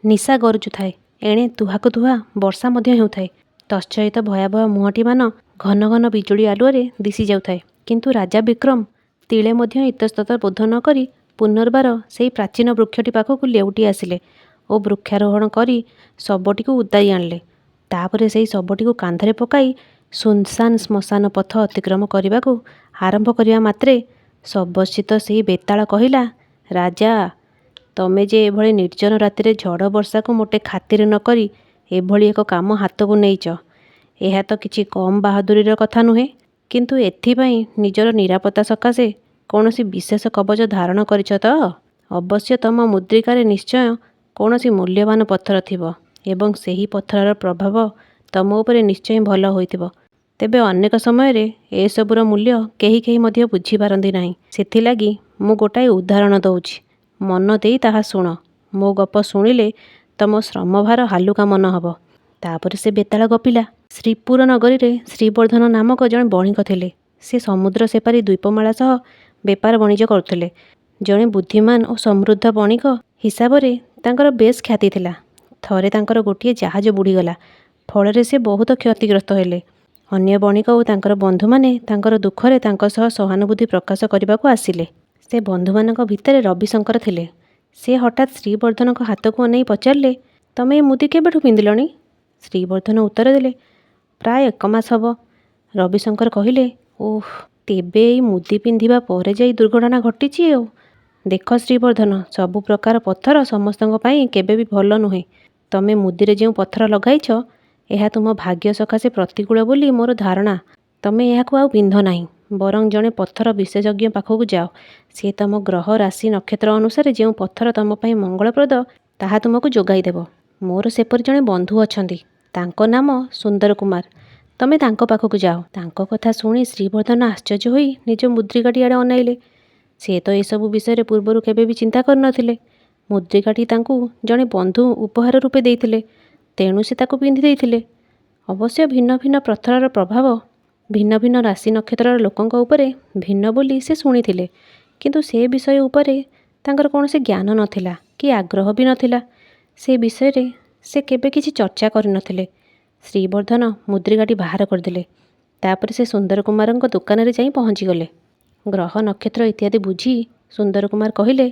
ନିଶା ଗରଜୁଥାଏ, ଏଣେ ତୁହାକୁ ତୁହା ବର୍ଷା ମଧ୍ୟ ହେଉଥାଏ। ତତ୍ସହିତ ଭୟାବହ ମୁହଁଟିମାନ ଘନ ଘନ ବିଜୁଳି ଆଲୁଅରେ ଦିଶି ଯାଉଥାଏ। କିନ୍ତୁ ରାଜା ବିକ୍ରମ ତିଳେ ମଧ୍ୟ ଇତସ୍ତତଃ ବୋଧ ନ କରି ପୁନର୍ବାର ସେହି ପ୍ରାଚୀନ ବୃକ୍ଷଟି ପାଖକୁ ଲେଉଟି ଆସିଲେ ଓ ବୃକ୍ଷାରୋହଣ କରି ଶବଟିକୁ ଉତାଇ ଆଣିଲେ। ତା'ପରେ ସେହି ଶବଟିକୁ କାନ୍ଧରେ ପକାଇ ଶୂନଶାନ ଶ୍ମଶାନ ପଥ ଅତିକ୍ରମ କରିବାକୁ ଆରମ୍ଭ କରିବା ମାତ୍ରେ ଶବସ୍ଥିତ ସେହି ବେତାଳ କହିଲା, ରାଜା, ତମେ ଯେ ଏଭଳି ନିର୍ଜନ ରାତିରେ ଝଡ଼ ବର୍ଷାକୁ ମୋଟେ ଖାତିର ନ କରି ଏଭଳି ଏକ କାମ ହାତକୁ ନେଇଚ, ଏହା ତ କିଛି କମ୍ ବାହାଦୁରୀର କଥା ନୁହେଁ। କିନ୍ତୁ ଏଥିପାଇଁ ନିଜର ନିରାପତ୍ତା ସକାଶେ କୌଣସି ବିଶେଷ କବଚ ଧାରଣ କରିଛ ତ? ଅବଶ୍ୟ ତମ ମୁଦ୍ରିକାରେ ନିଶ୍ଚୟ କୌଣସି ମୂଲ୍ୟବାନ ପଥର ଥିବ ଏବଂ ସେହି ପଥରର ପ୍ରଭାବ ତମ ଉପରେ ନିଶ୍ଚୟ ଭଲ ହୋଇଥିବ। ତେବେ ଅନେକ ସମୟରେ ଏସବୁର ମୂଲ୍ୟ କେହି କେହି ମଧ୍ୟ ବୁଝିପାରନ୍ତି ନାହିଁ। ସେଥିଲାଗି ମୁଁ ଗୋଟାଏ ଉଦାହରଣ ଦଉଛି, ମନ ଦେଇ ତାହା ଶୁଣ। ମୋ ଗପ ଶୁଣିଲେ ତମ ଶ୍ରମଭାର ହାଲୁକା ମନ ହେବ। ତା'ପରେ ସେ ବେତାଳ ଗପିଲା। ଶ୍ରୀପୁର ନଗରୀରେ ଶ୍ରୀବର୍ଦ୍ଧନ ନାମକ ଜଣେ ବଣିକ ଥିଲେ। ସେ ସମୁଦ୍ର ସେପାରି ଦ୍ୱୀପମାଳା ସହ ବେପାର ବଣିଜ କରୁଥିଲେ। ଜଣେ ବୁଦ୍ଧିମାନ ଓ ସମୃଦ୍ଧ ବଣିକ ହିସାବରେ ତାଙ୍କର ବେଶ୍ ଖ୍ୟାତି ଥିଲା। ଥରେ ତାଙ୍କର ଗୋଟିଏ ଜାହାଜ ବୁଡ଼ିଗଲା। ଫଳରେ ସେ ବହୁତ କ୍ଷତିଗ୍ରସ୍ତ ହେଲେ। ଅନ୍ୟ ବଣିକ ଓ ତାଙ୍କର ବନ୍ଧୁମାନେ ତାଙ୍କର ଦୁଃଖରେ ତାଙ୍କ ସହ ସହାନୁଭୂତି ପ୍ରକାଶ କରିବାକୁ ଆସିଲେ। ସେ ବନ୍ଧୁମାନଙ୍କ ଭିତରେ ରବିଶଙ୍କର ଥିଲେ। ସେ ହଠାତ୍ ଶ୍ରୀବର୍ଦ୍ଧନଙ୍କ ହାତକୁ ଅନାଇ ପଚାରିଲେ, ତମେ ଏ ମୁଦି କେବେଠୁ ପିନ୍ଧିଲଣି? ଶ୍ରୀବର୍ଦ୍ଧନ ଉତ୍ତର ଦେଲେ, ପ୍ରାୟ ଏକ ମାସ ହେବ। ରବିଶଙ୍କର କହିଲେ, ଓଃ, ତେବେ ଏଇ ମୁଦି ପିନ୍ଧିବା ପରେ ଯାଇ ଦୁର୍ଘଟଣା ଘଟିଛି ଆଉ। ଦେଖ ଶ୍ରୀବର୍ଦ୍ଧନ, ସବୁ ପ୍ରକାର ପଥର ସମସ୍ତଙ୍କ ପାଇଁ କେବେ ବି ଭଲ ନୁହେଁ। ତମେ ମୁଦିରେ ଯେଉଁ ପଥର ଲଗାଇଛ, ଏହା ତୁମ ଭାଗ୍ୟ ସକାଶେ ପ୍ରତିକୂଳ ବୋଲି ମୋର ଧାରଣା। ତମେ ଏହାକୁ ଆଉ ପିନ୍ଧ ନାହିଁ, ବରଂ ଜଣେ ପଥର ବିଶେଷଜ୍ଞ ପାଖକୁ ଯାଅ। ସେ ତମ ଗ୍ରହ, ରାଶି, ନକ୍ଷତ୍ର ଅନୁସାରେ ଯେଉଁ ପଥର ତମ ପାଇଁ ମଙ୍ଗଳପ୍ରଦ, ତାହା ତୁମକୁ ଯୋଗାଇ ଦେବ। ମୋର ସେପରି ଜଣେ ବନ୍ଧୁ ଅଛନ୍ତି। ତାଙ୍କ ନାମ ସୁନ୍ଦର କୁମାର। ତମେ ତାଙ୍କ ପାଖକୁ ଯାଅ। ତାଙ୍କ କଥା ଶୁଣି ଶ୍ରୀବର୍ଦ୍ଧନ ଆଶ୍ଚର୍ଯ୍ୟ ହୋଇ ନିଜ ମୁଦ୍ରିକାଟି ଆଡ଼େ ଅନାଇଲେ। ସେ ତ ଏସବୁ ବିଷୟରେ ପୂର୍ବରୁ କେବେ ବି ଚିନ୍ତା କରିନଥିଲେ। ମୁଦ୍ରିକାଟି ତାଙ୍କୁ ଜଣେ ବନ୍ଧୁ ଉପହାର ରୂପେ ଦେଇଥିଲେ, ତେଣୁ ସେ ତାକୁ ପିନ୍ଧି ଦେଇଥିଲେ। ଅବଶ୍ୟ ଭିନ୍ନ ଭିନ୍ନ ପଥରର ପ୍ରଭାବ ଭିନ୍ନ ଭିନ୍ନ ରାଶି ନକ୍ଷତ୍ରର ଲୋକଙ୍କ ଉପରେ ଭିନ୍ନ ବୋଲି ସେ ଶୁଣିଥିଲେ, କିନ୍ତୁ ସେ ବିଷୟ ଉପରେ ତାଙ୍କର କୌଣସି ଜ୍ଞାନ ନଥିଲା କି ଆଗ୍ରହ ବି ନଥିଲା। ସେ ବିଷୟରେ ସେ କେବେ କିଛି ଚର୍ଚ୍ଚା କରିନଥିଲେ। ଶ୍ରୀବର୍ଦ୍ଧନ ମୁଦ୍ରିକାଟି ବାହାର କରିଦେଲେ। ତା'ପରେ ସେ ସୁନ୍ଦର କୁମାରଙ୍କ ଦୋକାନରେ ଯାଇ ପହଞ୍ଚିଗଲେ। ଗ୍ରହ ନକ୍ଷତ୍ର ଇତ୍ୟାଦି ବୁଝି ସୁନ୍ଦର କୁମାର କହିଲେ,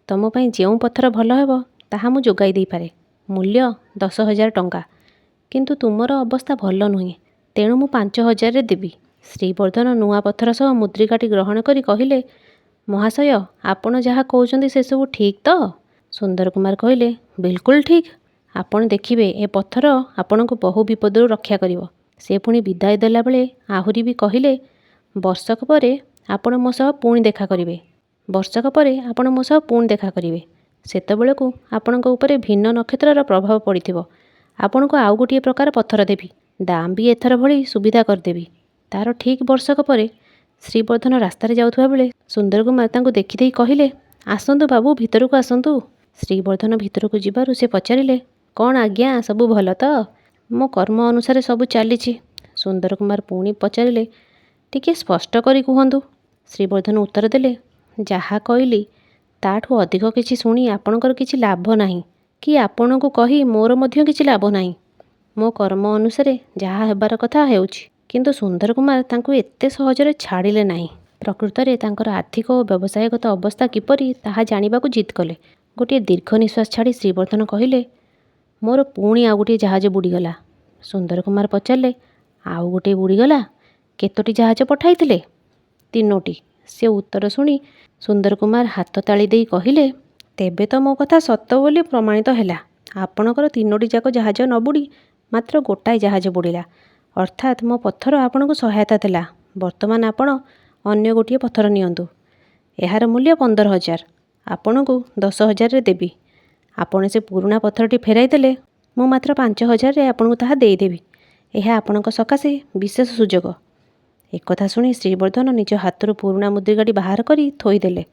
ତମ ପାଇଁ ଯେଉଁ ପଥର ଭଲ ହେବ ତାହା ମୁଁ ଯୋଗାଇ ଦେଇପାରେ। ମୂଲ୍ୟ 10,000 ଟଙ୍କା। କିନ୍ତୁ ତୁମର ଅବସ୍ଥା ଭଲ ନୁହେଁ, ତେଣୁ ମୁଁ 5,000ରେ ଦେବି। ଶ୍ରୀବର୍ଦ୍ଧନ ନୂଆ ପଥର ସହ ମୁଦ୍ରିକାଟି ଗ୍ରହଣ କରି କହିଲେ, ମହାଶୟ, ଆପଣ ଯାହା କହୁଛନ୍ତି ସେସବୁ ଠିକ୍ ତ? ସୁନ୍ଦର କୁମାର କହିଲେ, ବିଲକୁଲ ଠିକ୍। ଆପଣ ଦେଖିବେ ଏ ପଥର ଆପଣଙ୍କୁ ବହୁ ବିପଦରୁ ରକ୍ଷା କରିବ। ସେ ପୁଣି ବିଦାୟ ଦେଲାବେଳେ ଆହୁରି ବି କହିଲେ, ବର୍ଷକ ପରେ ଆପଣ ମୋ ସହ ପୁଣି ଦେଖା କରିବେ। ବର୍ଷକ ପରେ ଆପଣ ମୋ ସହ ପୁଣି ଦେଖା କରିବେ। ସେତେବେଳକୁ ଆପଣଙ୍କ ଉପରେ ଭିନ୍ନ ନକ୍ଷତ୍ରର ପ୍ରଭାବ ପଡ଼ିଥିବ। ଆପଣଙ୍କୁ ଆଉ ଗୋଟିଏ ପ୍ରକାର ପଥର ଦେବି। ଦାମ୍ ବି ଏଥର ଭଳି ସୁବିଧା କରିଦେବି। ତା'ର ଠିକ୍ ବର୍ଷକ ପରେ ଶ୍ରୀବର୍ଦ୍ଧନ ରାସ୍ତାରେ ଯାଉଥିବା ବେଳେ ସୁନ୍ଦର କୁମାର ତାଙ୍କୁ ଦେଖିଦେଇ କହିଲେ, ଆସନ୍ତୁ ବାବୁ, ଭିତରକୁ ଆସନ୍ତୁ। ଶ୍ରୀବର୍ଦ୍ଧନ ଭିତରକୁ ଯିବାରୁ ସେ ପଚାରିଲେ, କ'ଣ ଆଜ୍ଞା, ସବୁ ଭଲ ତ? ମୋ କର୍ମ ଅନୁସାରେ ସବୁ ଚାଲିଛି। ସୁନ୍ଦର କୁମାର ପୁଣି ପଚାରିଲେ, ଟିକିଏ ସ୍ପଷ୍ଟ କରି କୁହନ୍ତୁ। ଶ୍ରୀବର୍ଦ୍ଧନ ଉତ୍ତର ଦେଲେ, ଯାହା କହିଲି ତା'ଠୁ ଅଧିକ କିଛି ଶୁଣି ଆପଣଙ୍କର କିଛି ଲାଭ ନାହିଁ କି ଆପଣଙ୍କୁ କହି ମୋର ମଧ୍ୟ କିଛି ଲାଭ ନାହିଁ। ମୋ କର୍ମ ଅନୁସାରେ ଯାହା ହେବାର କଥା ହେଉଛି। କିନ୍ତୁ ସୁନ୍ଦର କୁମାର ତାଙ୍କୁ ଏତେ ସହଜରେ ଛାଡ଼ିଲେ ନାହିଁ। ପ୍ରକୃତରେ ତାଙ୍କର ଆର୍ଥିକ ଓ ବ୍ୟବସାୟଗତ ଅବସ୍ଥା କିପରି ତାହା ଜାଣିବାକୁ ଜିଦ୍ କଲେ। ଗୋଟିଏ ଦୀର୍ଘ ନିଶ୍ୱାସ ଛାଡ଼ି ଶ୍ରୀବର୍ଦ୍ଧନ କହିଲେ, ମୋର ପୁଣି ଆଉ ଗୋଟିଏ ଜାହାଜ ବୁଡ଼ିଗଲା। ସୁନ୍ଦର କୁମାର ପଚାରିଲେ, ଆଉ ଗୋଟିଏ ବୁଡ଼ିଗଲା? କେତୋଟି ଜାହାଜ ପଠାଇଥିଲେ? 3ଟି। ସେ ଉତ୍ତର ଶୁଣି ସୁନ୍ଦର କୁମାର ହାତ ତାଳି ଦେଇ କହିଲେ, ତେବେ ତ ମୋ କଥା ସତ ବୋଲି ପ୍ରମାଣିତ ହେଲା। ଆପଣଙ୍କର 3ଟି ଯାକ ଜାହାଜ ନ ବୁଡ଼ି ମାତ୍ର ଗୋଟାଏ ଜାହାଜ ବୁଡ଼ିଲା। ଅର୍ଥାତ୍ ମୋ ପଥର ଆପଣଙ୍କୁ ସହାୟତା ଦେଲା। ବର୍ତ୍ତମାନ ଆପଣ ଅନ୍ୟ ଗୋଟିଏ ପଥର ନିଅନ୍ତୁ। ଏହାର ମୂଲ୍ୟ 15,000। ଆପଣଙ୍କୁ 10,000ରେ ଦେବି। ଆପଣ ସେ ପୁରୁଣା ପଥରଟି ଫେରାଇ ଦେଲେ ମୁଁ ମାତ୍ର 5,000ରେ ଆପଣଙ୍କୁ ତାହା ଦେଇଦେବି। ଏହା ଆପଣଙ୍କ ସକାଶେ ବିଶେଷ ସୁଯୋଗ। ଏକଥା ଶୁଣି ଶ୍ରୀବର୍ଦ୍ଧନ ନିଜ ହାତରୁ ପୁରୁଣା ମୁଦ୍ରିକାଟି ବାହାର କରି ଥୋଇଦେଲେ।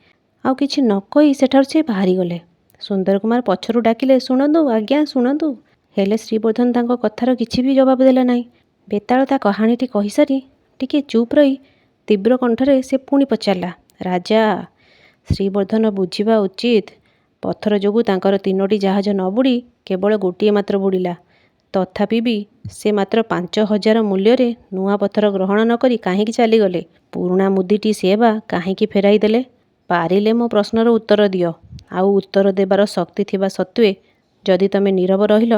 ଆଉ କିଛି ନ କହି ସେଠାରୁ ସେ ବାହାରିଗଲେ। ସୁନ୍ଦର କୁମାର ପଛରୁ ଡାକିଲେ, ଶୁଣନ୍ତୁ ଆଜ୍ଞା, ଶୁଣନ୍ତୁ। ହେଲେ ଶ୍ରୀବର୍ଦ୍ଧନ ତାଙ୍କ କଥାର କିଛି ବି ଜବାବ ଦେଲା ନାହିଁ। ବେତାଳ ତା କାହାଣୀଟି କହିସାରି ଟିକିଏ ଚୁପ୍ ରହି ତୀବ୍ର କଣ୍ଠରେ ସେ ପୁଣି ପଚାରିଲା, ରାଜା, ଶ୍ରୀବର୍ଦ୍ଧନ ବୁଝିବା ଉଚିତ ପଥର ଯୋଗୁଁ ତାଙ୍କର ତିନୋଟି ଜାହାଜ ନ ବୁଡ଼ି କେବଳ ଗୋଟିଏ ମାତ୍ର ବୁଡ଼ିଲା। ତଥାପି ବି ସେ ମାତ୍ର 5,000 ମୂଲ୍ୟରେ ନୂଆ ପଥର ଗ୍ରହଣ ନ କରି କାହିଁକି ଚାଲିଗଲେ? ପୁରୁଣା ମୁଦିଟି ସେ ବା କାହିଁକି ଫେରାଇ ଦେଲେ? ପାରିଲେ ମୋ ପ୍ରଶ୍ନର ଉତ୍ତର ଦିଅ। ଆଉ ଉତ୍ତର ଦେବାର ଶକ୍ତି ଥିବା ସତ୍ତ୍ୱେ ଯଦି ତମେ ନୀରବ ରହିଲ,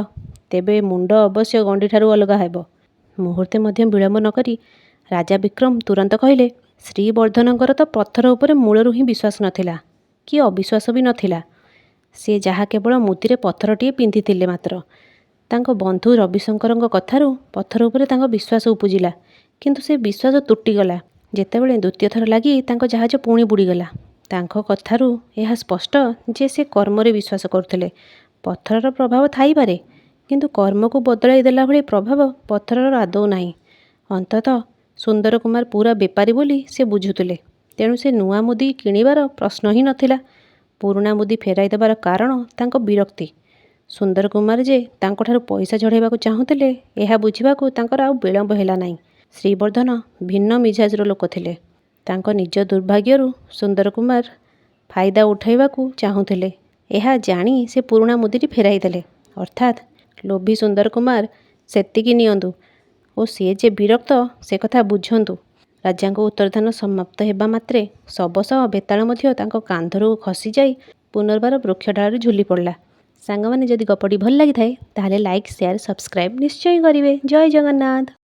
ତେବେ ମୁଣ୍ଡ ଅବଶ୍ୟ ଗଣ୍ଡିଠାରୁ ଅଲଗା ହେବ। ମୁହୂର୍ତ୍ତେ ମଧ୍ୟ ବିଳମ୍ବ ନ କରି ରାଜା ବିକ୍ରମ ତୁରନ୍ତ କହିଲେ, ଶ୍ରୀବର୍ଦ୍ଧନଙ୍କର ତ ପଥର ଉପରେ ମୂଳରୁ ହିଁ ବିଶ୍ୱାସ ନ ଥିଲା କି ଅବିଶ୍ୱାସ ବି ନ ଥିଲା। ସେ ଯାହା କେବଳ ମୁଦିରେ ପଥରଟିଏ ପିନ୍ଧିଥିଲେ ମାତ୍ର। ତାଙ୍କ ବନ୍ଧୁ ରବିଶଙ୍କରଙ୍କ କଥାରୁ ପଥର ଉପରେ ତାଙ୍କ ବିଶ୍ୱାସ ଉପୁଜିଲା। କିନ୍ତୁ ସେ ବିଶ୍ୱାସ ତୁଟିଗଲା ଯେତେବେଳେ ଦ୍ୱିତୀୟ ଥର ଲାଗି ତାଙ୍କ ଜାହାଜ ପୁଣି ବୁଡ଼ିଗଲା। ତାଙ୍କ କଥାରୁ ଏହା ସ୍ପଷ୍ଟ ଯେ ସେ କର୍ମରେ ବିଶ୍ୱାସ କରୁଥିଲେ। ପଥରର ପ୍ରଭାବ ଥାଇପାରେ, କିନ୍ତୁ କର୍ମକୁ ବଦଳାଇ ଦେଲା ଭଳି ପ୍ରଭାବ ପଥରର ଆଦୌ ନାହିଁ। ଅନ୍ତତଃ ସୁନ୍ଦର କୁମାର ପୂରା ବେପାରୀ ବୋଲି ସେ ବୁଝୁଥିଲେ। ତେଣୁ ସେ ନୂଆ ମୁଦି କିଣିବାର ପ୍ରଶ୍ନ ହିଁ ନ ଥିଲା। ପୁରୁଣା ମୁଦି ଫେରାଇ ଦେବାର କାରଣ ତାଙ୍କ ବିରକ୍ତି। ସୁନ୍ଦର କୁମାର ଯେ ତାଙ୍କଠାରୁ ପଇସା ଝଡ଼ାଇବାକୁ ଚାହୁଁଥିଲେ, ଏହା ବୁଝିବାକୁ ତାଙ୍କର ଆଉ ବିଳମ୍ବ ହେଲା ନାହିଁ। ଶ୍ରୀବର୍ଦ୍ଧନ ଭିନ୍ନ ମିଜାଜର ଲୋକ ଥିଲେ। ତାଙ୍କ ନିଜ ଦୁର୍ଭାଗ୍ୟରୁ ସୁନ୍ଦର କୁମାର ଫାଇଦା ଉଠାଇବାକୁ ଚାହୁଁଥିଲେ, ଏହା ଜାଣି ସେ ପୁରୁଣା ମୁଦିଟି ଫେରାଇ ଦେଲେ। ଅର୍ଥାତ୍ ଲୋଭୀ ସୁନ୍ଦର କୁମାର ସେତିକି ନିଅନ୍ତୁ ଓ ସେ ଯେ ବିରକ୍ତ ସେ କଥା ବୁଝନ୍ତୁ। ରାଜାଙ୍କ ଉତ୍ତରଦାନ ସମାପ୍ତ ହେବା ମାତ୍ରେ ଶବ ସହ ବେତାଳ ମଧ୍ୟ ତାଙ୍କ କାନ୍ଧରୁ ଖସିଯାଇ ପୁନର୍ବାର ବୃକ୍ଷ ଡାଳରେ ଝୁଲି ପଡ଼ିଲା। ସାଙ୍ଗମାନେ, ଯଦି ଗପଟି ଭଲ ଲାଗିଥାଏ ତାହେଲେ ଲାଇକ୍, ସେୟାର, ସବସ୍କ୍ରାଇବ୍ ନିଶ୍ଚୟ କରିବେ। ଜୟ ଜଗନ୍ନାଥ।